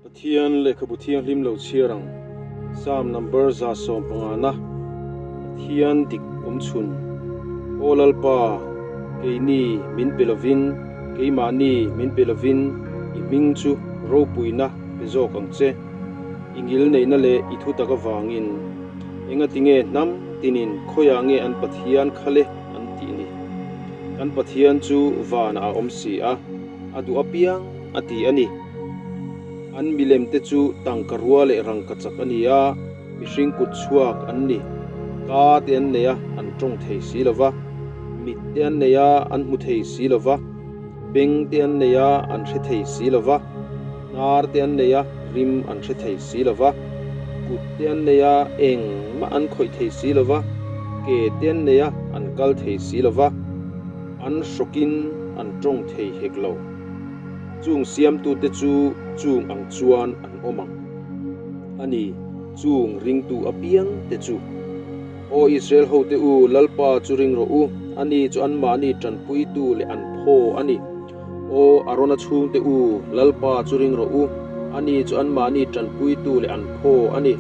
Pathian lehkhabu thianghlim lo chhiar ang. Psalm number 115 na Pathian dik awm chhun. Aw Lalpa, keini min pe lovin, keimahni min pe lovin i hming chu ropuina pe zawk ang che. I ngil neihna leh i thutak avangin engatinge hnam tinin khawiah nge an Pathian kha le an tih ni? Kan Pathian chu vanah a awm si a, a duh apiang a ti a ni. An milem te chu tangka rua leh rangka chak a ni a, mihring kut chhuak an ni. Ka te an nei a, an tawng thei si lo va. Mit te an nei a, an hmu thei si lo va. Beng te an nei a, an hre thei si lo va. Hnar te an nei a, rim an hre thei si lo va. Kut te an nei a, engmah an khawih thei si lo va. Ke te an nei a, an kal thei si lo va. An hrawkin an tawng thei hek lo. Chung siamtute chu chung ang chuan an awm ang. A ni, chung ringtu apiang te chu. Aw Israel hote u, Lalpa chu ring rawh u, ani chu anmahni tanpuitu leh an phaw a ni. Aw Arona chhungte u, Lalpa chu ring rawh u, ani chu anmahni tanpuitu leh an phaw a ni.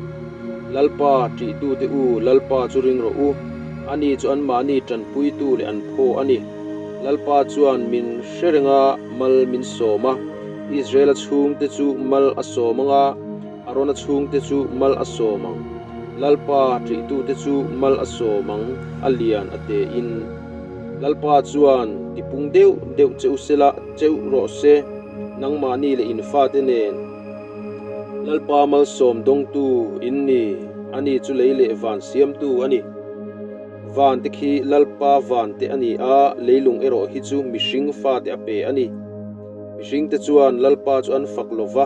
Lalpa ṭihtute u, Lalpa chu ring rawh u, ani chu anmahni tanpuitu leh an phaw a ni. Lalpa chuan min hre reng a, mal min sawm a. Israela chhungte chu mal a sawm ang a, Arona chhungte chu mal a sawm ang. Lalpa ṭihtute chu mal a sawm ang, a lian a tein. Lalpa chuan tipung deuh deuh che u sela cheuh rawh se, nangmahni leh in fate nen. Lalpa malsawm dawngtu in ni, ani chu lei leh van siamtu a ni. Van te khi Lalpa van te a ni a, leilung erawh hi chu mihring fate a pe a ni. Mihring te chuan Lalpa chu an fak lo va,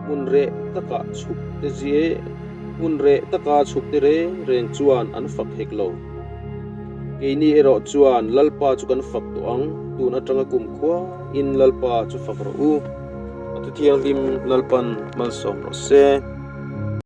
hmun reh takah chhuk te zie, hmun reh taka chhuk te reng reng chuan an fak hek lo. Keini erawh chuan Lalpa chu kan fak tawh ang, tun atanga kumkhua in Lalpa chu fak rawh u. A thu thianghlim Lalpan malsawm rawh se.